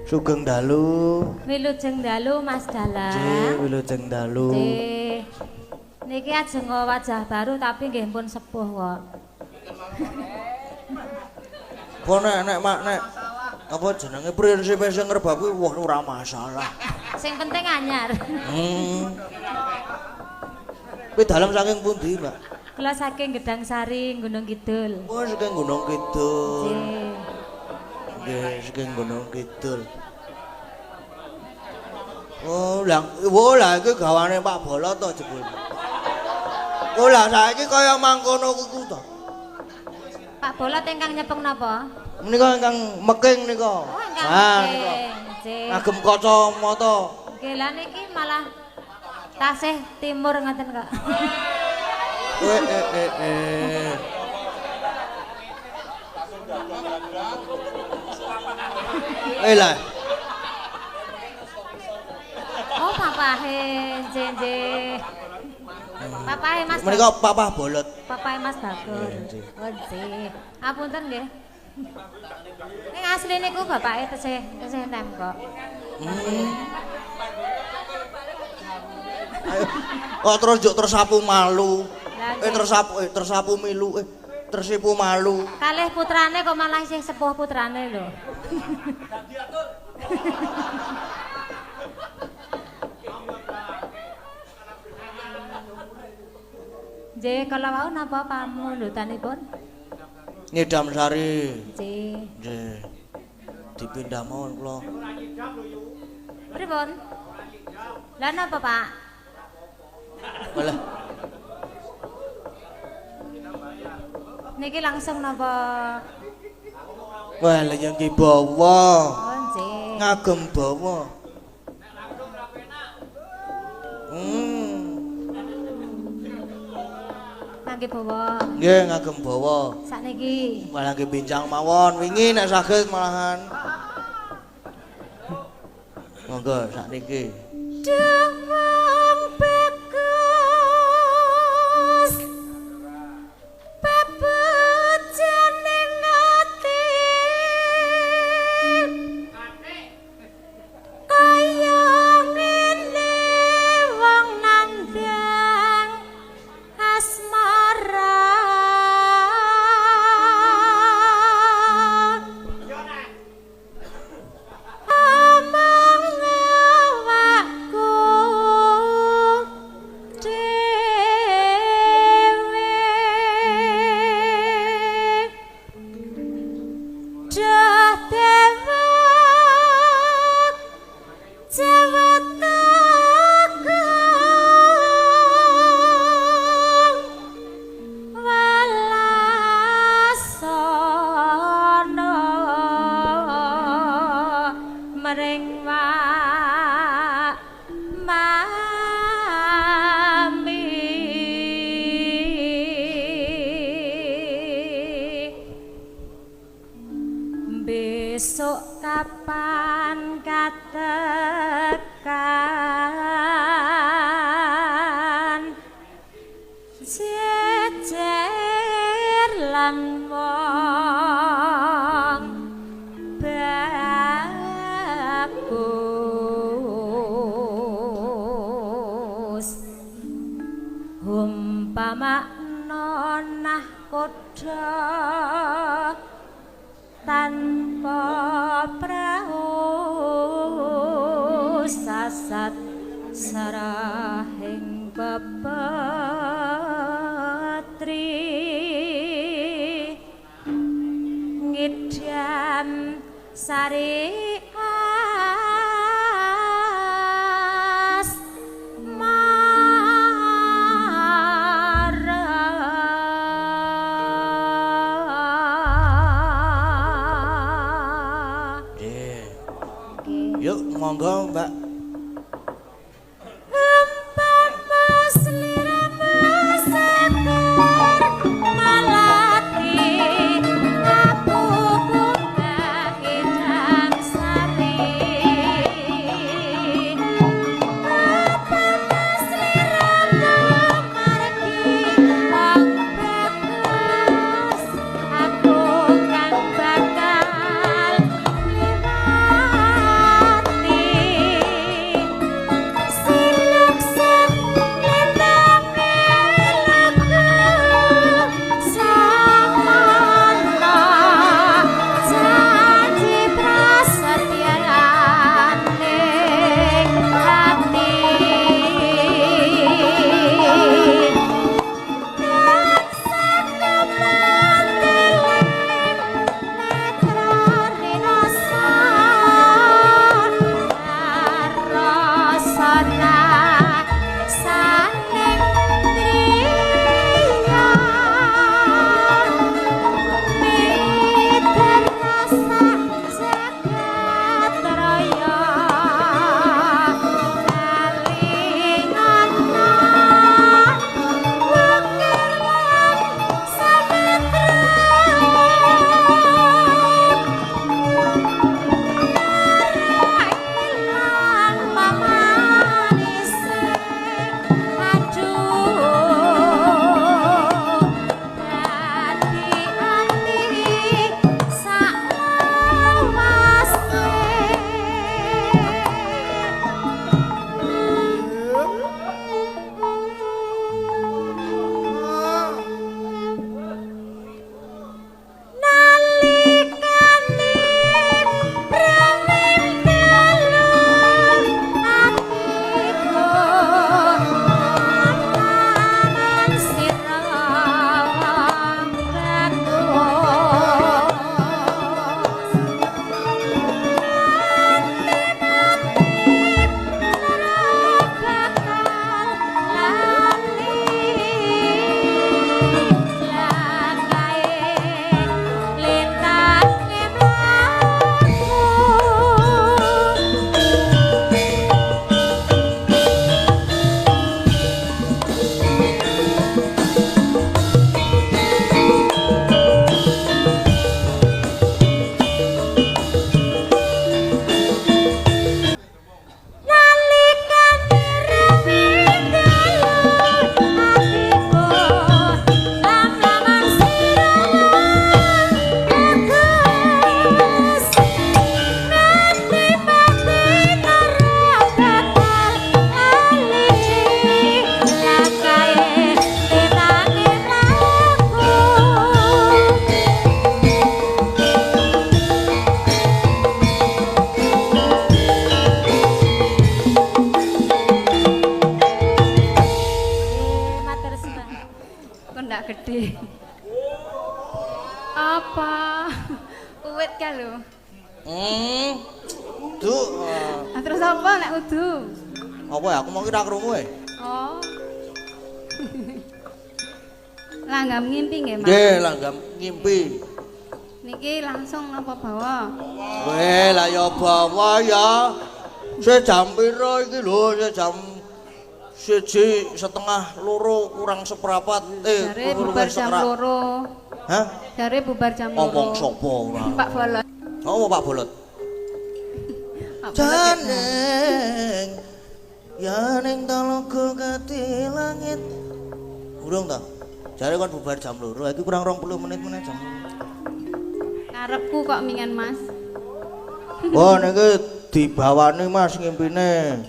Sugeng dalu. Wilujeng dalu Mas Dalang. Nggih, wilujeng dalu. Nggih. Niki ajeng wajah baru tapi nggih pun sepuh kok. Kok nek mak nek apa jenenge prinsipe sing ngrebab kuwi wah ora masalah. Sing penting anyar. Kuwi dalem saking pundi, Mbak? Kula saking Gedang Sari, Gunung Kidul. Oh, saking Gunung Kidul. Nggih. Nggih, saking Gunung Kidul. Oh, lah, wo lah iki gawane Pak Bolo to jebul. Oh, lah saiki kaya mangkono kuwi to. Pak Bolot ingkang nyepeng napa? Menika ingkang meking nika. Oh, ingkang meking. Nggih. Ngagem kacamata. Nggih, lah niki malah tasih timur ngoten kok. Lah. Oh, papahe, nggih nggih. Papahe Mas. Menika Papah Bolot. Papahe Mas Bagor. Oh, nggih. Apunten nggih. Ning asli niku bapake tesih nem kok. Oh, terus juk tersapu malu. Tersapu milu, tersipu malu. Kalih putrane kok malah isih sepuh putrane lho. Nggih, kala wau napa pamundutanipun? Nyidam sari. Nggih. Nggih. Dipindah mawon kula. Pripun? Lah napa, Pak? Walah. Niki langsung napa? Wah, lha yang ki bawa. Oh, nggih. Ngagem bawa. Ngagem bawa. Nggih, ngagem bawa. Sakniki. Malah nggih bincang mawon wingi nek saged malahan. Monggo sakniki. Dewang bagus bebejane ati kaya ngene wong nandang asmara. Amang awakku dhewe dah dewek jawat agung welasana mring wak mami. Besok kapan katekan jejer lan wong bagus umpamakna nahkoda tanpa prau sasat sarahing pepetri ngidam sari as mara. Nggih. Yuk monggo, Mbak. Umpama sliramu seger malati aku bunga ngidam sari. Umpama sliramu margi wong bagus aku kang bakal liwat. Udu. Ah, terus apa nek udu? Apa ya aku mau kira krungu e. Oh. Langgam ngimpi nggih, Mas. Nggih, langgam ngimpi. Niki langsung napa bawa? Weh, lah ya bawa ya. Se jam piro iki lho, se jam 1:30 kurang seperempat. Jare bubar jam 2. Hah? Jare bubar jam 2. Ngomong sapa ora? Pak Bolot. Oh, Pak Bolot. Pak Bolot. Janeng ya ning talaga kati langit. Urung ta? Jare kon bubar jam 2, iki kurang 20 menit meneh jam 2. Karepku kok mingan, Mas. Oh, niki dibawani Mas ngimpine.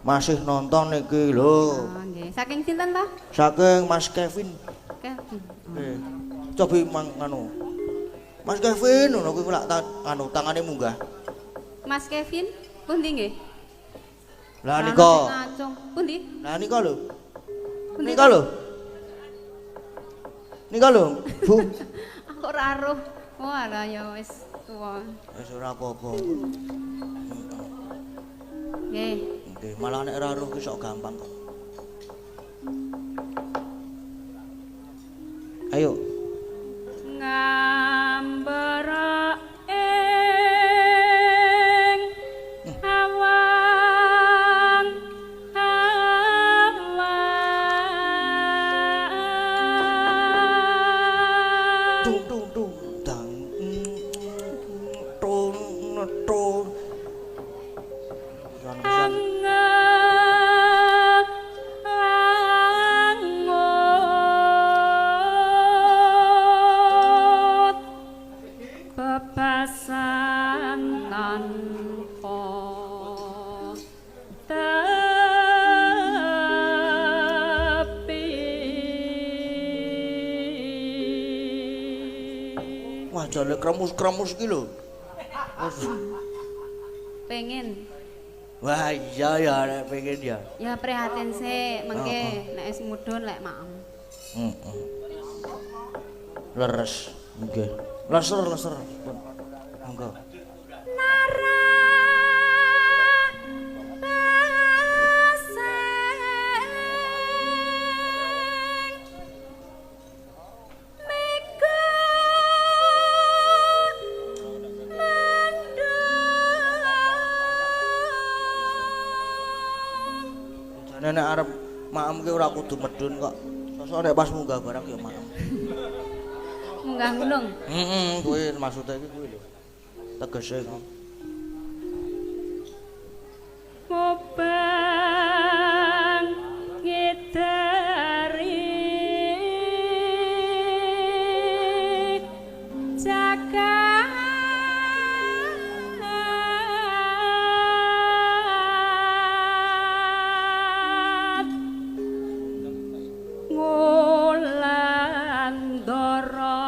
Masih nonton niki lho. Oh, nggih. Saking sinten ta? Saking Mas Kevin. Kevin. Nggih. Cobi mang anu. Mas Kevin ngono kuwi lak anu tangane munggah. Mas Kevin pundi nggih? Lah nika. Pundi? Lah nika lho. Nika lho. Nika lho, Bu. Aku ora aruh. Oh, alah ya wis tuwa. Wis ora apa-apa. Nggih. Nggih, malah nek ora aruh ki sok gampang kok. Ayo. Ngambara ing awang awang. Tung tung tung dang tung tung. Bebasan tanpa tepi. Wah, jale kremus-kremus iki lho. Pengen. Wah, iya ya nek pengen ya. Ya prihatin sik, mengke nek wis mudhun lek maem. Heeh. Leres, nggih. Leser, leser. Monggo. Nara paseng mega mendung. Jane nek arep maem ki ora kudu medun kok. Sosok nek pas munggah barang ya maem. Munggah gunung. Heeh, kuwi maksude iki kuwi lho. Tegese iku. Mubang ngidari jagat ngulandara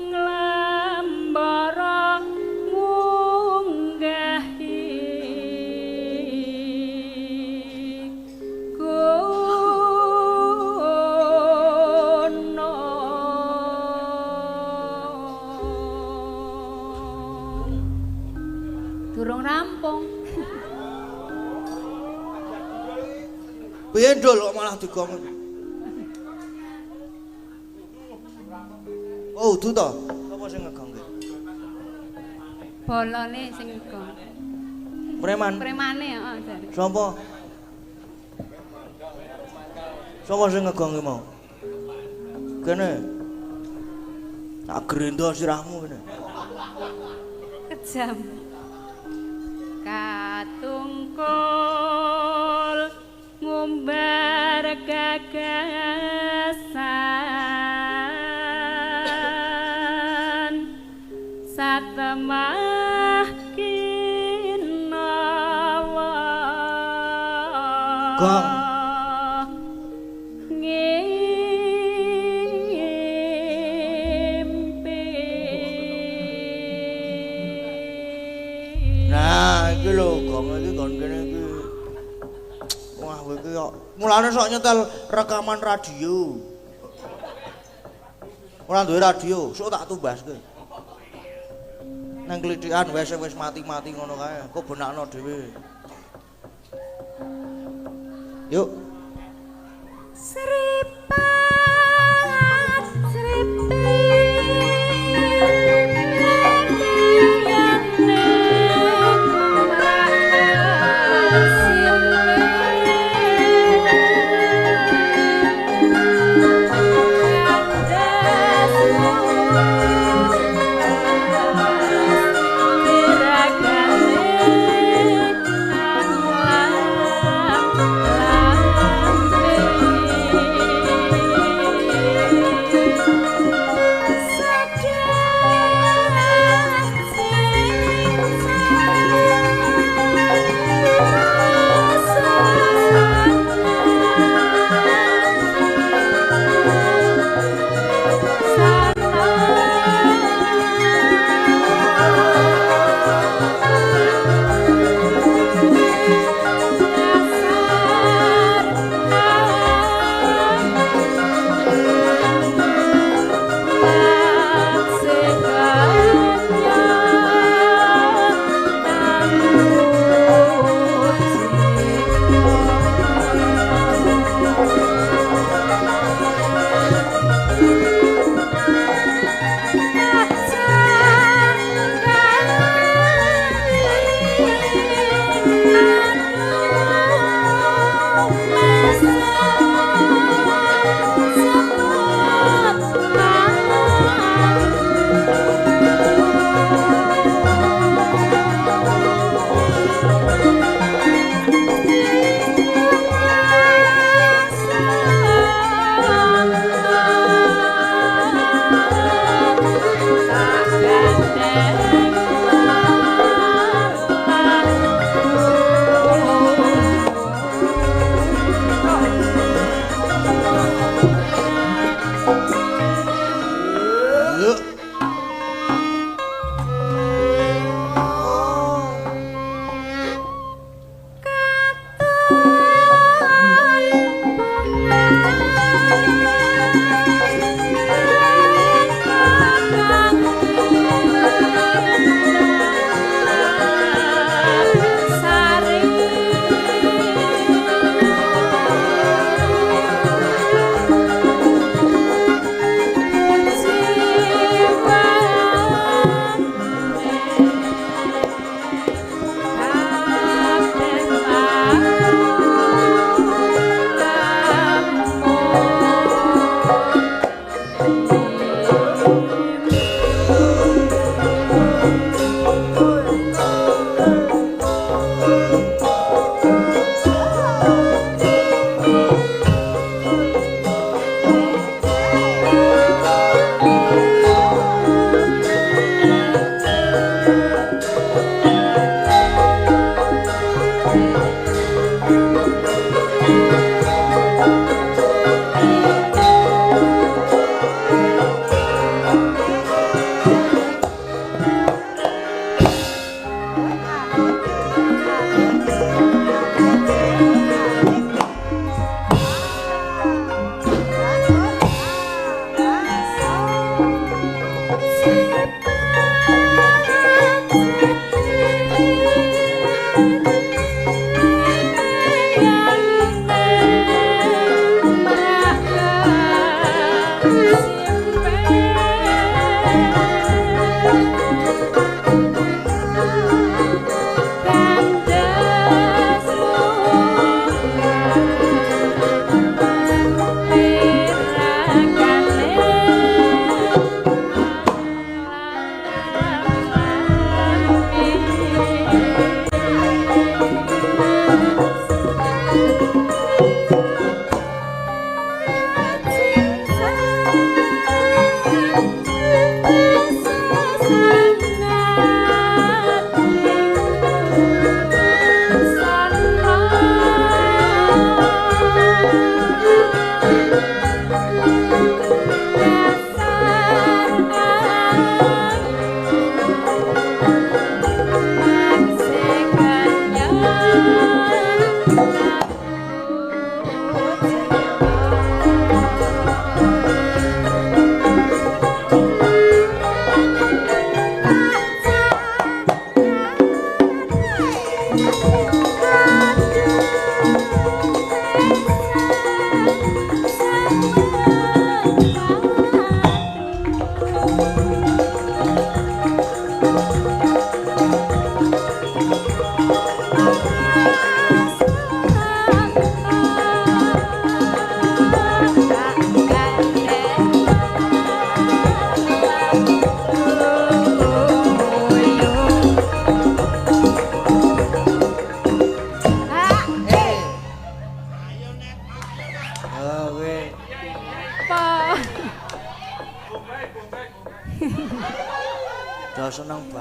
nglambara ngunggahi gunung. Durung rampung. Piye ndul kok malah digong. Oh, udu to? Sapa sing ngegongke? Bolone sing ngegong. Preman. Premane heeh jare. Sapa? Sapa sing ngegongke mau? Kene. Tak grendo sirahmu kene. Kejam. Katungkul ngumbar gagasan satemah kinawa. Gong. Ngimpi. Nah, iki lho gong iki gon kene iki. Wah, kowe iki kok mulane sok nyetel rekaman radio. Ora duwe radio, sok tak tumbaske. Nang klithikan wis wis mati-mati ngono kae. Kok benakno dhewe. Yuk. Sripat sripit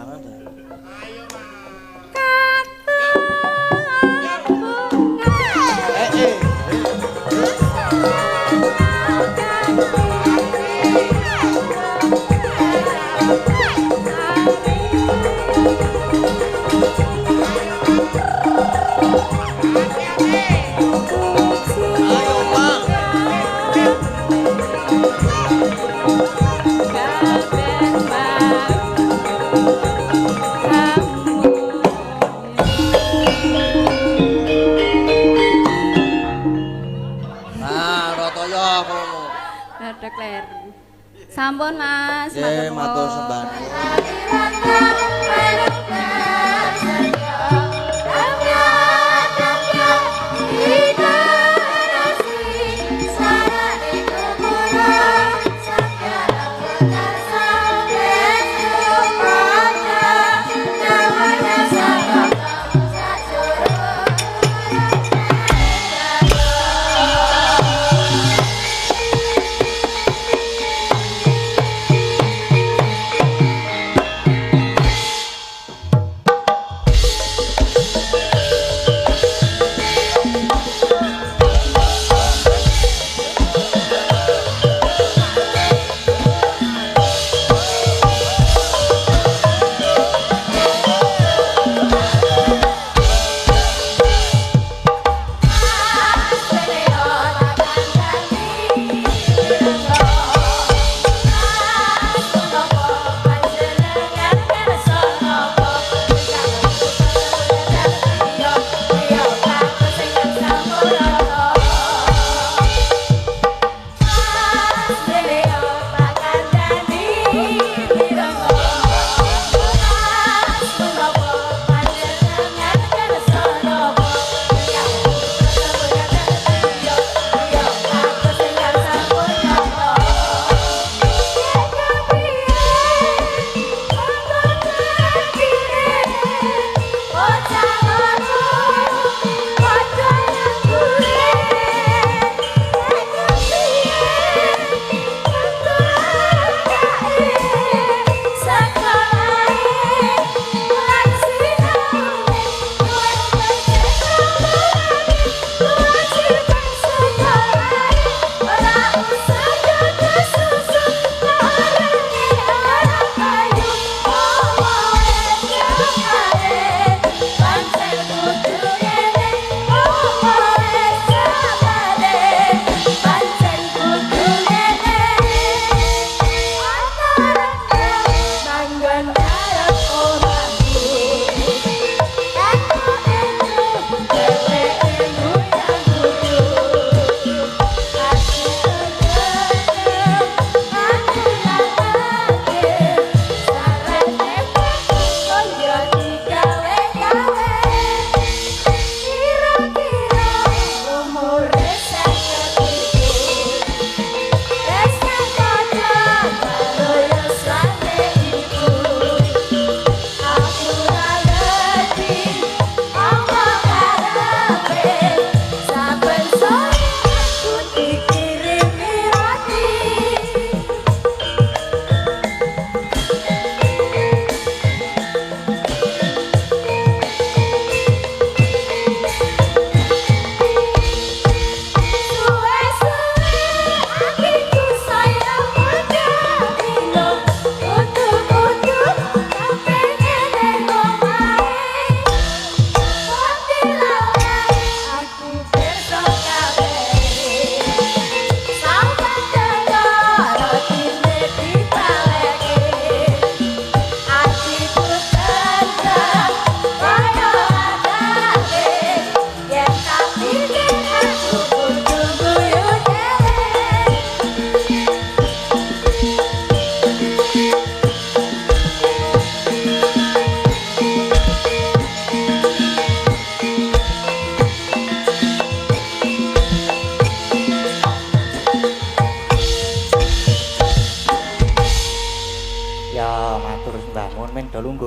Konangan ta. Ayo, Pak. Nah, Ratoya ngono. Rada kleru. Sampun, Mas. Nggih, matur sembah nuwun.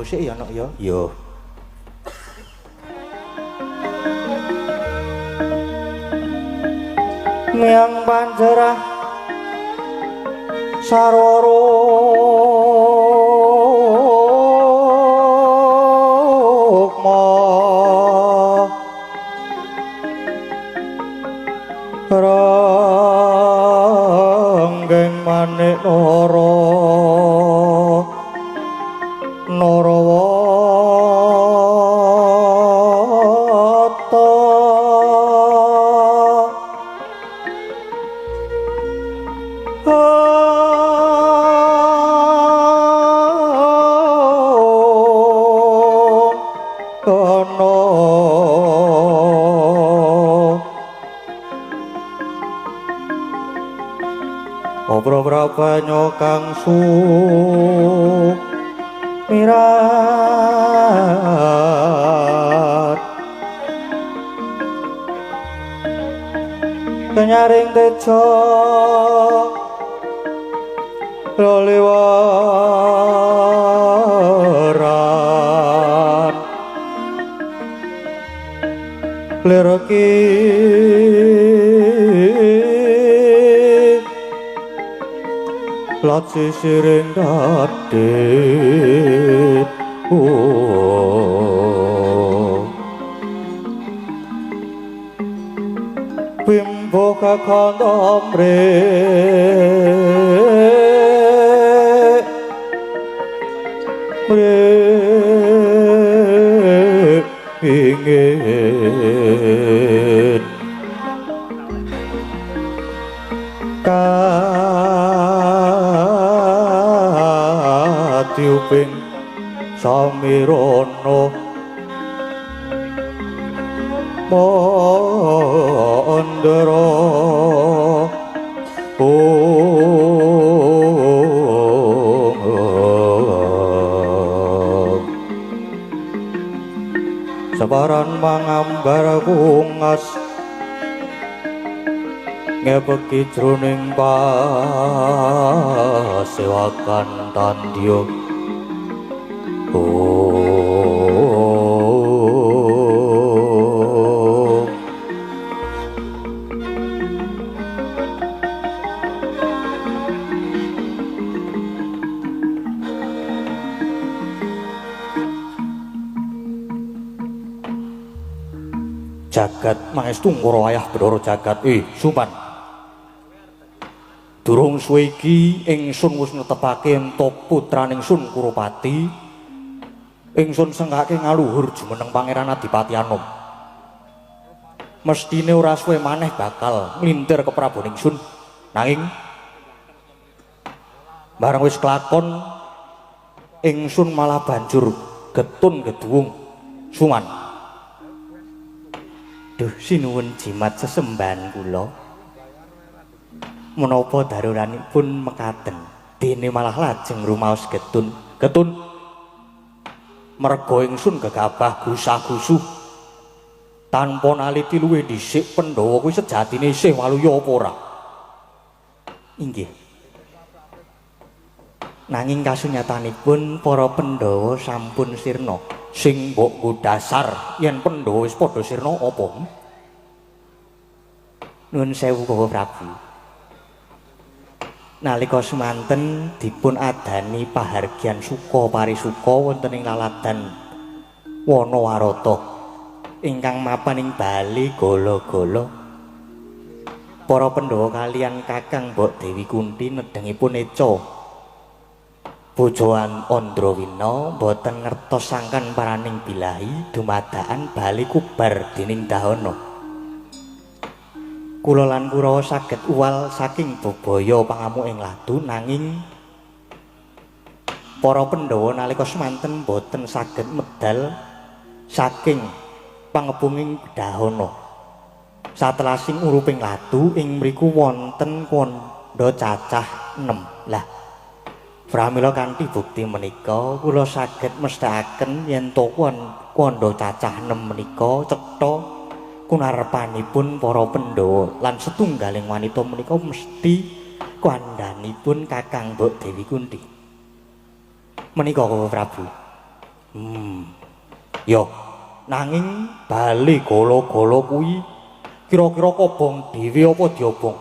Sik ya nok ya. Yo. Miang panjerah sarwara. nara narawata Obro-brabanyo kang sumirat kenyaring tejo loliwaran lirki lat sisiring dadit bimbo kakanda mre mre ingin katiuping samirana mandra sabaran mangambar bungas ngebeki jroning pasewakan tandya. Jagat mangestu ngoro ayah Bathara Jagat. Suman. Durung suwe iki ingsun wis netepake ento putraning Sun Kurupati. Ingsun sengkake ngaluhur jumeneng Pangeran Adipati Anom. Mestine ora suwe maneh bakal nglintir ke Prabu ingsun. Nanging bareng wis kelakon ingsun malah banjur getun geduwung. Suman. Duh sinuwun jimat sesembahan kula. Menapa daruranipun mekaten dene malah lajeng rumaos getun. Getun merga ingsun gegabah gusah-gusuh tanpa naliti luwih dhisik Pandhawa kuwi sejatine isih waluya apa ora? Inggih. Nanging kasunyatanipun para Pandhawa sampun sirna. Sing mbok nggo dasar yen Pandhawa wis padha sirna apa? Nuwun sewu Bapak Prabu. Nalika semanten dipun adani pahargyan suka parisuka wonten ing laladan Wanawarata ingkang mapan ing bali gala-gala. Para Pandhawa kaliyan Kakang Mbok Dewi Kunti nedhengipun eca bojoan Andrawina boten ngertos sangkan paraning bilahi dumadakan bali kubar dening dahana. Kula lan Kurawa saged uwal saking bebaya pangamuk ing ladu, nanging para Pandhawa nalika semanten boten saged medal saking pangebunging dahana. Satelasing uruping ladu ing mriku wonten kandha cacah 6. Lah pramila kanthi bukti menika kula saged mesthekaken yen to kandha cacah 6 menika cetha kunarepanipun para Pandhawa lan setunggaling wanita menika mesti kandhanipun Kakang Mbok Dewi Kunti. Menika Bapak Prabu. Yo, nanging bali gala-gala kuwi kira-kira kobong dhewe apa diobong?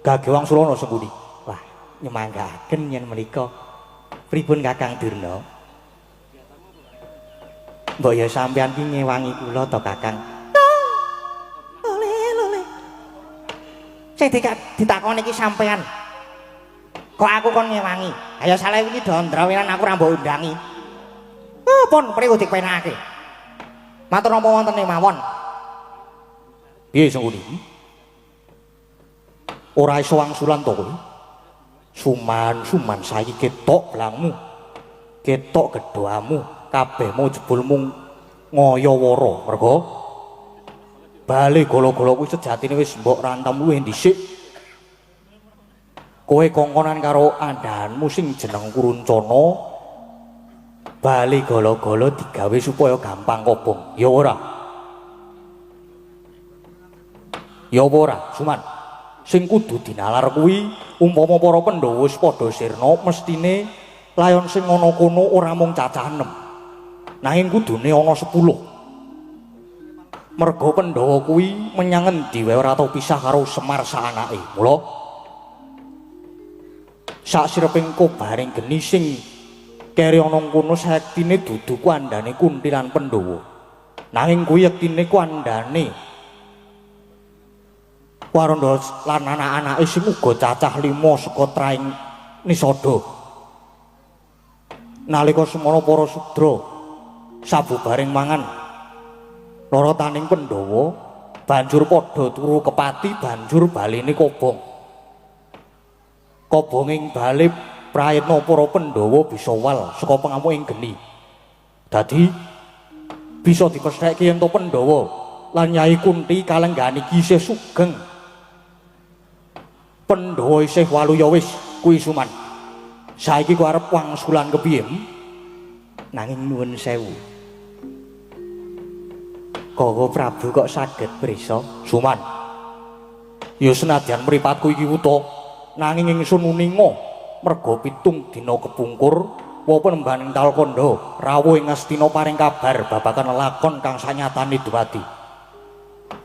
Gage Wangsulana Sengkuni. Wah, nyemanggaaken yen menika. Pripun Kakang Durna? Mbok ya sampeyan ki ngewangi kula to Kakang? Lole lole. Sing ditakoni iki sampeyan. Kok aku kon ngewangi? Ayo salah wingi do ndrawinan aku ora mbok undangi. Oh, pun priwe dipenake. Matur napa wonten mawon. Piye Sengkuni? Ora iso wangsulan to kowe? Suman, suman saiki ketok blangmu. Ketok gedhamu, kabeh mau jebul mung ngaya-wara. Mergo bali gala-gala kuwi sejatine wis mbok rantam luwih dhisik. Kowe kongkonan karo andhahanmu sing jeneng Kuruncana, bali gala-gala digawe supaya gampang kobong. Ya ora? Ya apa ora, Suman? Sing kudu dinalar kuwi umpama para Pandhawa wis padha sirna, mestine layon sing ana kono ora mung cacah 6. Nanging kudune ana 10. Merga Pandhawa kuwi menyang endi wae ora tau pisah karo Semar saanake. Mula sak sireping kobaring geni sing keri ana kono sayektine dudu kuandane Kunti lan Pandhawa. Nanging kuwi yektine kuandane Waranda lan anak-anake sing uga cacah 5 saka traing Nisada. Nalika semana para sudra sabubaring mangan larataning Pandhawa banjur padha turu kepati, banjur baline kobong. Kobonging bale prayitna para Pandhawa bisa wal saka pengamuking geni. Dadi bisa dipestheke yen to Pandhawa lan Nyai Kunti kalenggahan iki isih sugeng. Pandhawa isih waluya wis kuwi Suman. Saiki ku arep wangsulan kepiye? Nanging nuwun sewu. Koko Prabu kok saged prisa? Suman. Ya senadyan mripatku iki wuta, nanging ingsun uninga merga 7 dina kepungkur wapenembaning Talkandha rawuh ing Astina paring kabar babagan lelakon kang sanyatane dumadi.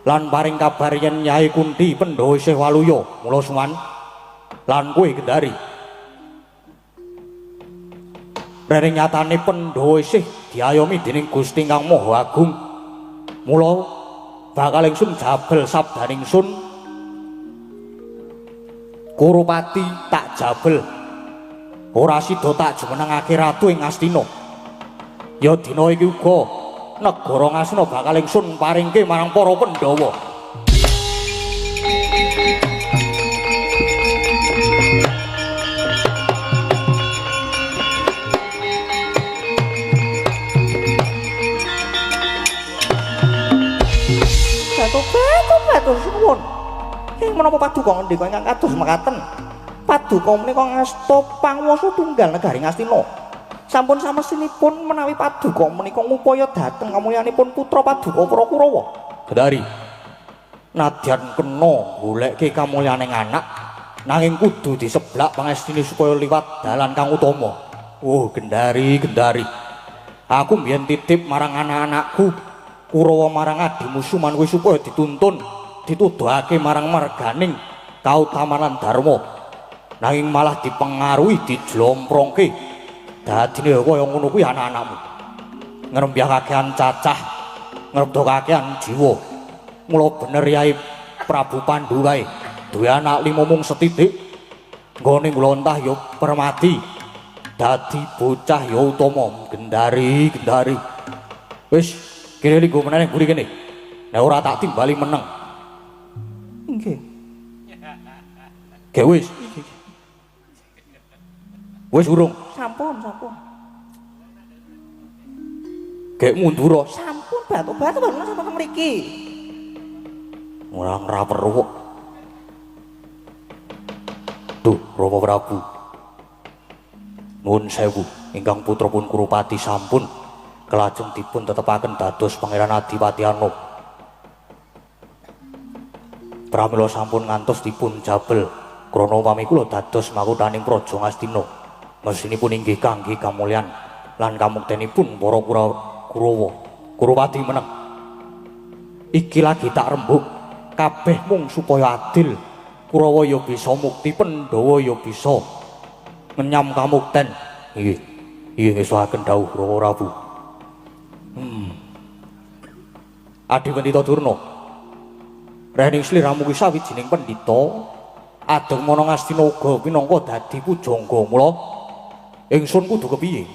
Lan paring kabar yen Nyai Kunti Pandhawa isih waluya. Mula Suman lan kowe Gendari. Rene nyatane Pandhawa isih diayomi dening Gusti Kang Maha Agung. Mula bakal ingsun jabel sabdaning sun Kurupati tak jabel. Ora sida tak jumenengake ratu ing Astina. Ya dina iki uga negara Ngastina bakal ingsun paringke marang para Pandhawa. Batu suwun. Ing menapa paduka ngendika ingkang kados mekaten? Paduka menika ngasta panguwasa tunggal negari Ngastina. Sampun samestinipun menawi paduka menika ngupaya dhateng kamulyanipun putra paduka para Kurawa. Gendari. Nadyan kena goleke kamulyaning anak, nanging kudu diseblak pangestine supaya liwat dalan kang utama. Oh, Gendari, Gendari. Aku mbiyen titip marang anak-anakku Kurawa marang adimu Suman kuwi supaya dituntun, dituduhake marang marganing kautamanan dharma. Nanging malah dipengaruhi, dijlomprongke. Dadine kaya ngono kuwi anak-anakmu. Ngrembyah kakean cacah, ngrebda kakean jiwa. Mula bener Yai Prabu Pandu kae, duwe anak 5 mung setitik. Nggone nglontah ya permati. Dadi bocah ya utama. Gendari, Gendari. Wis, kene linggo meneh mburi kene. Nek ora tak timbali meneng. Nggih. Ge wis. Wis urung. Sampun, sampun. Gek mundur. Sampun batu-batu baru sampe mriki. Ora ngraweruh kok. Duh, Rama Prabu. Nuwun sewu ingkang putra pun Kurupati sampun kelajeng dipun tetepaken dados Pangeran Adipati Anom. Pramila sampun ngantos dipun jabel krana upami kula dados makuthaning Praja Ngastina. Mesinipun inggih kangge kamulyan lan kamuktenipun para Kurawa. Kurupati meneng. Iki lagi tak rembug kabeh mung supaya adil. Kurawa ya bisa mukti, Pandhawa ya bisa ngenyam kamukten. Nggih. Nggih ngesuhaken dawuh Rama Prabu. Adi Pendhita Durna. Rening sliramu kuwi sawijining pendhita Adegmana Ngastina uga pinangka dadi pujangga. Mula ingsun kudu kepiye?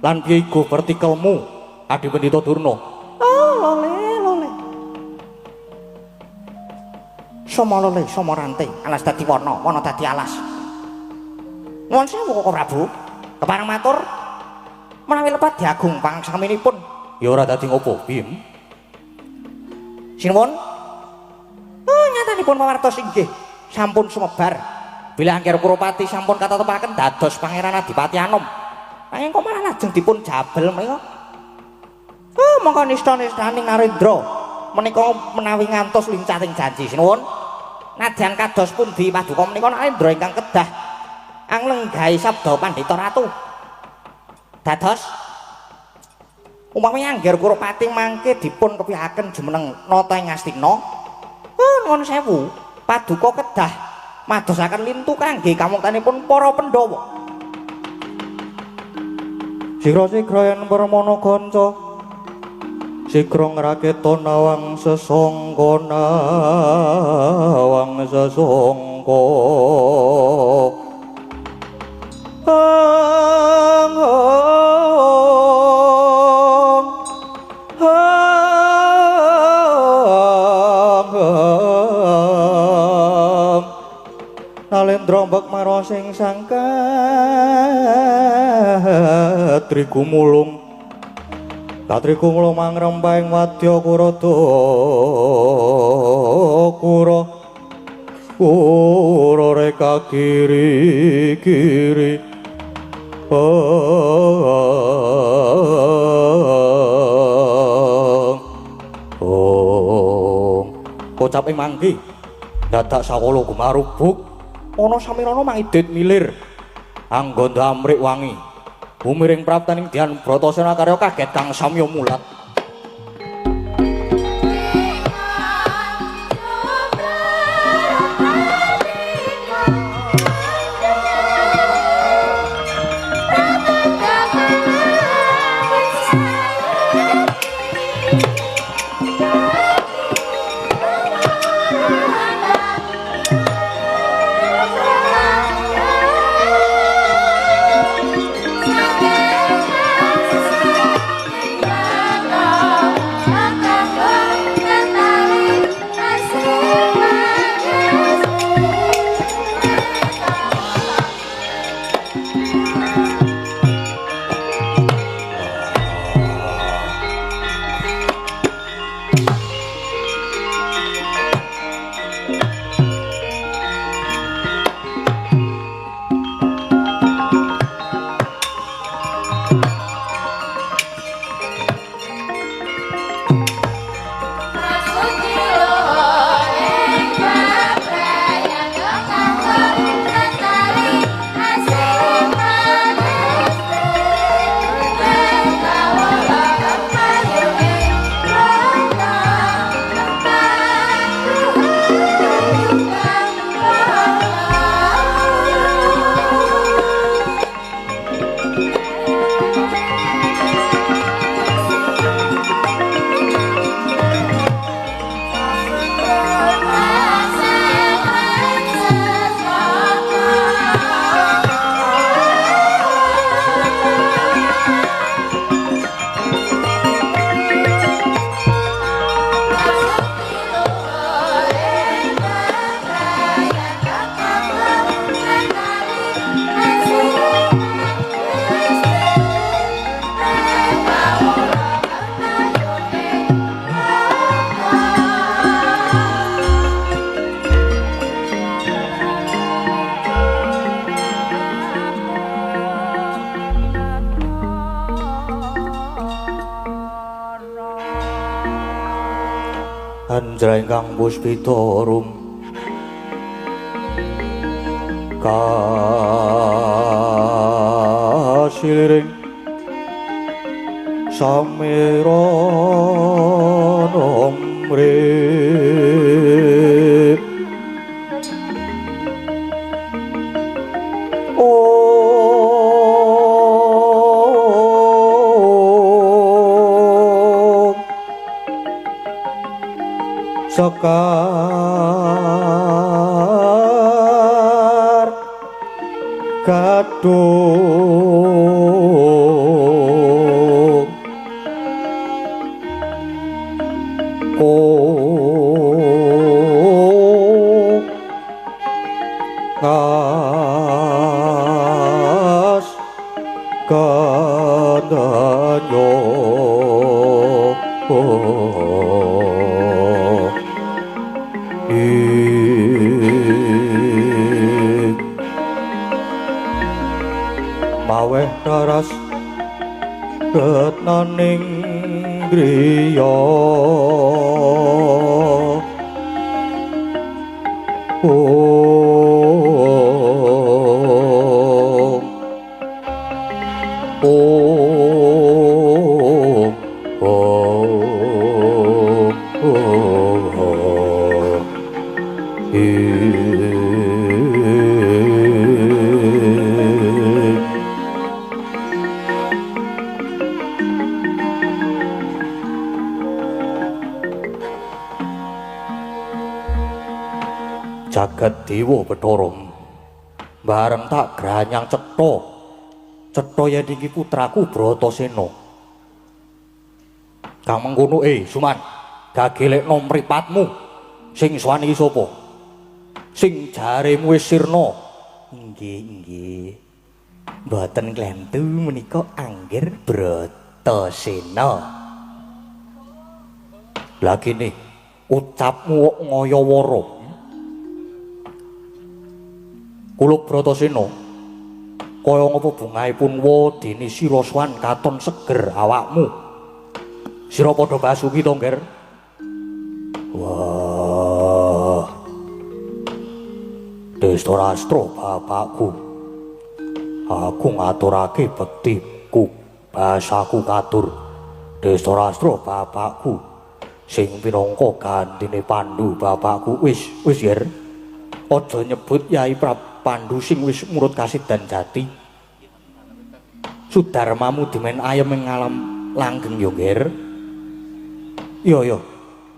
Lan piye igo vertikalmu Adi Pendhita Durna? Oh, lole lole. Somo lole, somo ranting, alas dadi wana, wana dadi alas. Nuwun sewu Koko Prabu. Kepareng matur menawi lepat diagung pangsaminipun. Ya ora dadi ngopo, Bim? Sinuwun. Oh, nyatanipun pawartos inggih sampun sumebar. Bilih Angger Kurupati sampun katetepaken dados Pangeran Adipati Anom. Nanging kok malah lajeng dipun jabel menika. Oh, mongko nista-nistaning Narendra menika menawi ngantos lincating janji. Sinuwun. Nadyan kados pundi paduka menika Narendra ingkang kedah anglenggahi sabda Pandhita Ratu. Dados umpami Angger Kurupati mangke dipun kepihaken jumeneng nata ing Ngastina, oh, nuwun sewu, paduka kedah madosaken lintu kangge kamuktanipun para Pandhawa. Sigra-sigra yen permana kanca, sigra ngraketa nawang sesangka nawang sesangka. Ang ang Nalendra mbek marosing sangka trigumulung katrigumulung mangrempahing wadya kurada kura kura reka kiri kiri. Oh, kocap ing mangki dadak sawala gumarubuk ana samirana mangidit milir angganda amrik wangi bumiring praptaning Dian Bratasena karya kaget kang samya mulat. Anjra ingkang puspita rum kasiliring samirana mrip. Om Sekar Kas kandanyo maweh raras retnaning griya Om Om Om Om Jagat Dewa Bathara bareng tak granyang cetha cetha yen iki putraku Bratasena. Kang mengkono Suman, gagelekno mripatmu. Sing sowan iki sapa? Sing jaremu wis sirna. Nggih, nggih. Mboten klentu menika Anggir Bratasena. Lah kene ucapmu kok ngayawara. Kula Bratasena, kaya ngapa bungahe punwa dene sira sowan katon seger awakmu. Sira padha basuki to, Ngger? Wah. Destarastra bapakku. Aku ngaturake bektiku, basaku katur. Destarastra bapakku sing pinangka gantine Pandu bapakku. Wis, wis, Ger. Aja nyebut Yai Pandu sing wis murut kasidan jati. Sudarmamu dimen ayem ing alam langgeng ya, Ngger. Iya, iya.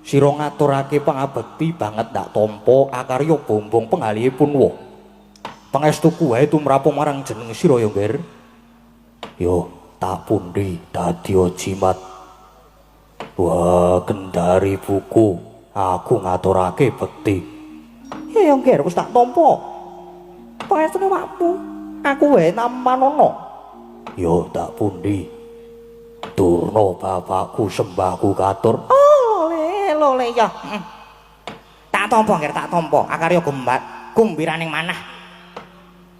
Sira ngaturake pangabekti banget ndak tampa akarya bombong penggalihe punwa. Pangestuku wae tumrap marang jeneng sira ya, Ngger. Yo, tak pundi dadi jimat. Wah, kendari buku, aku ngaturake bekti. Ya, Ngger, wis tak tampa. Pangestune awakmu, aku wae nampanono. Yo, tak pundi. Durna bapakku sembahku katur. Oh, lole, lole ya. Tak tampa, Ngger, tak tampa. Akarya gembat gumbiraning manah.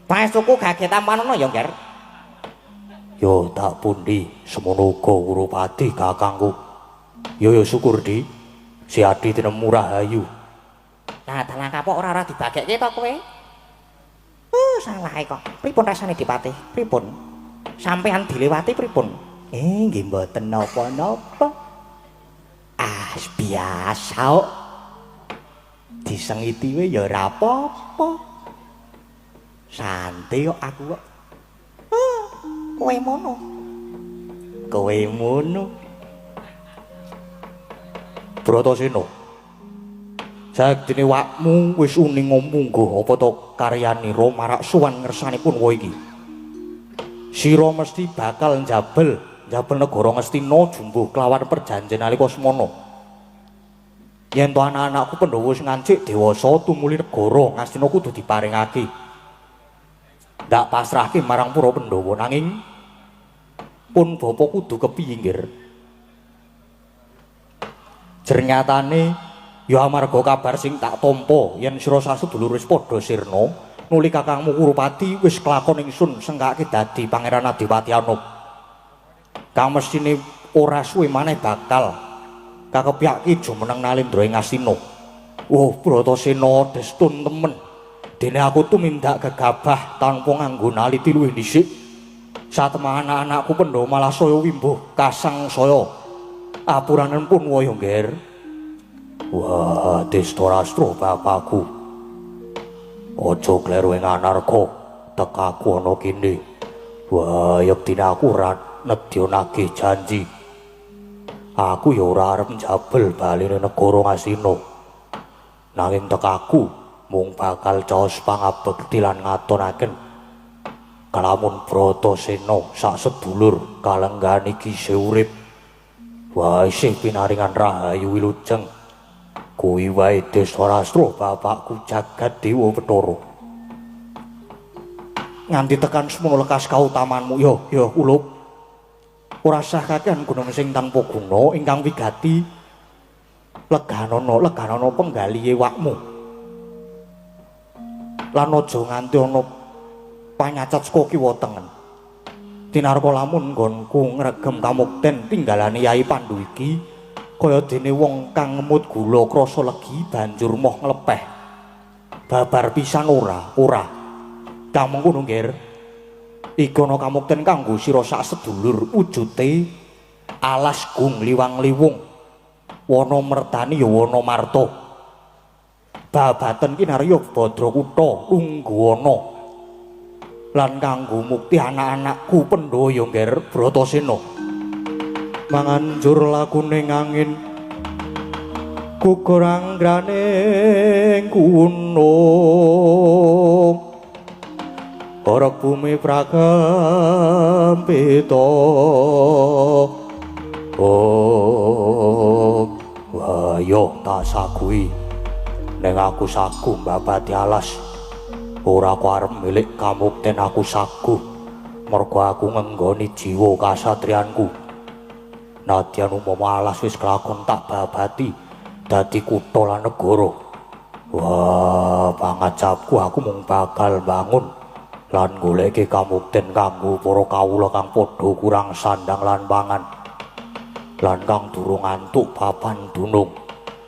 Pangestuku gage tampanono ya, Ngger. Yo, tak pundi semono uga Kurupati kakangku. Yo yo syukur di. Si Adi tinemu rahayu. Nah, dalang kapok ora-ora dibagekke to kowe? Oh, salah kok. Pripun rasane Dipati? Pripun? Sampean dilewati pripun? Nggih mboten napa-napa. Ah, biasa kok. Disengiti wae ya ora apa-apa. Santai kok aku kok. Oh, kowe mono. Kowe mono. Bratasena. Saektine wakmu wis uning mungguh apa to karyanira marak sowan ngersanipun wa iki. Sira mesti bakal njabel, njabel negara Ngastina jumbuh kelawan perjanjen nalika semana. Yen to anak-anakku Pandhawa sing ngancik dewasa tumuli negara Ngastina kudu diparingake. Ndak pasrahke marang para Pandhawa nanging pun bapa kudu kepiye, Nggir? Jernyatane ya amarga kabar sing tak tampa yen sira sasedulur wis padha sirna, nuli kakangmu Kurupati wis kelakon ingsun sengkake dadi Pangeran Adipati Anom. Kang mesthine ora suwe maneh bakal kakepyake jumeneng Nalendra ing Ngastina. Oh, Bratasena destun temen. Dene aku tumindak gegabah tanpa nganggo naliti luwih dhisik. Satemah anak-anakku Pandhawa malah saya wimbuh kasang saya. Apuranen pun waya, Ngger. Wah, Destarastra bapakku. Aja kleru ing anarka, tekaku ana kene. Wah, yektine aku ora nedya nagih janji. Aku ya ora arep njabel baline negara Ngastina. Nanging tekaku mung bakal caos pangabekti lan ngatonaken Kalamun Bratasena sak sedulur kalenggahan iki isih urip. Wah, isih pinaringan rahayu wilujeng. Kuwi wae Destarastra bapakku jagat dewa Bathara. Nganti tekan semono lekas kautamanmu yo, yo ulup. Ora sah kakehan gunung sing tanpa guna ingkang wigati. Leganono, leganono penggalihe wakmu. Lan aja nganti ana panyacat saka kiwa tengen. Tinarka lamun nggonku ngregem kamukten tinggalane Yai Pandu iki kaya dene wong kang ngemut gula krasa legi banjur moh nglepeh. Babar pisan ora, ora. Kang mengkono nggir. Iki ana kamukten kanggo sira sak sedulur wujute alas gung liwang-liwung. Wana mertani ya wana marta. Babaten kinarya Badrakutha Lungguwana. Lan kanggo mukti anak-anakku Pandhawa ya Ngger Bratasena. Manganjur lakune angin gugur anggraning gunung. Orok bumi prakampita. Oh, wah yo tak sagui. Neng aku sagu mbabati alas. Ora aku arep milik kamukten aku sagu. Mergo aku ngenggoni jiwa kasatriyanku. Nadyan umpama alas wis kelakon tak babati dadi kutha lan negara. Wah, pangacapku aku mung bakal bangun lan goleki kamukten kanggo para kawula kang padha kurang sandang lan pangan. Lan kang durung antuk papan dunung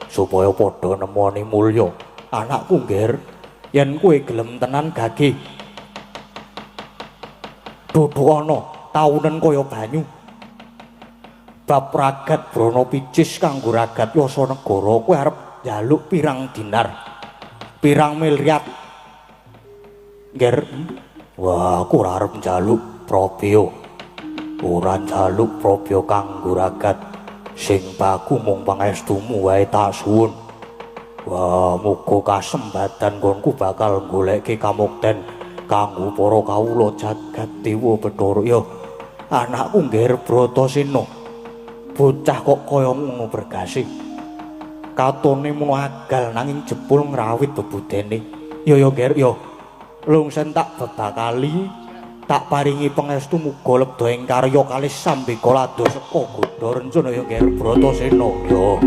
supaya padha nemoni mulya. Anakku Ngger, yen kowe gelem tenan gage duduk ana taunen kaya banyu. Bab ragat brana picis kanggo ragat yasa negara kowe arep njaluk pirang dinar, pirang miliar. Ngger, wah aku ora arep njaluk probya. Ora njaluk probya kanggo ragat sing baku mung pangestumu wae tak suwun. Wah, muga kasembadan nggonku bakal goleki kamukten kanggo para kawula jagat dewa Bathara. Yo, anakku Ngger Bratasena. Bocah kok kaya ngono bergase. Katone mono agal nanging jebul ngrawit bebudene. Yo yo Ngger, yo. Lungsen tak bebakali, tak paringi pangestu muga lebda ing karya kalis sambeka lado seka godha rencana ya Ngger Bratasena. Yo.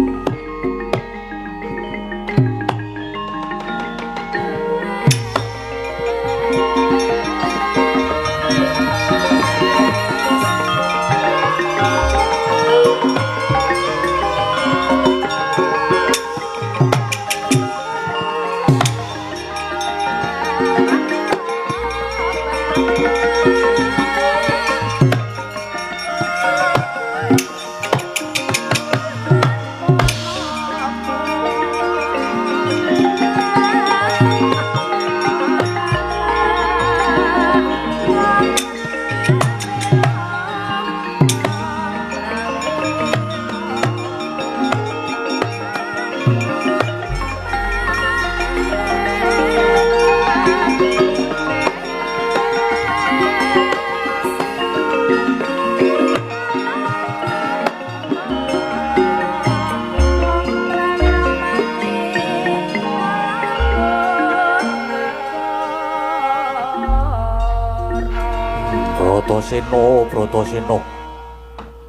Bratasena, Bratasena.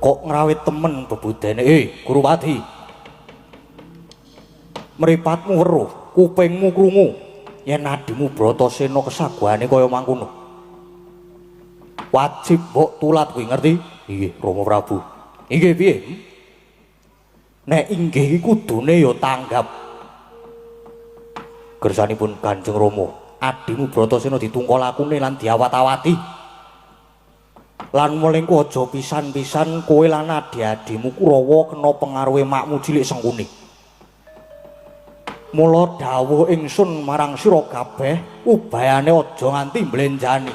Kok ngrawit temen bebudene? Gurupati. Mripatmu weruh, kupingmu krungu yen adimu Bratasena kesaguhane kaya mangkono. Wajib mbok tulat kuwi ngerti? Inggih, Rama Prabu. Inggih piye? Nek inggih iki kudune ya tanggap. Kersanipun Kanjeng Rama, adimu Bratasena ditungkol lakune lan diawat-awati. Lan melingku aja pisan-pisan kowe lan adi-adimu Kurawa kena pengaruhe makmu cilik Sengkuni. Mula dawuh ingsun marang sira kabeh, ubayane aja nganti mblenjani.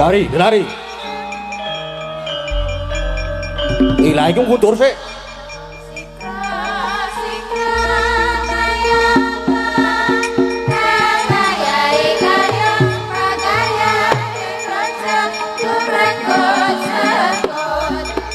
Lari, lari. Lah iki mundur sik.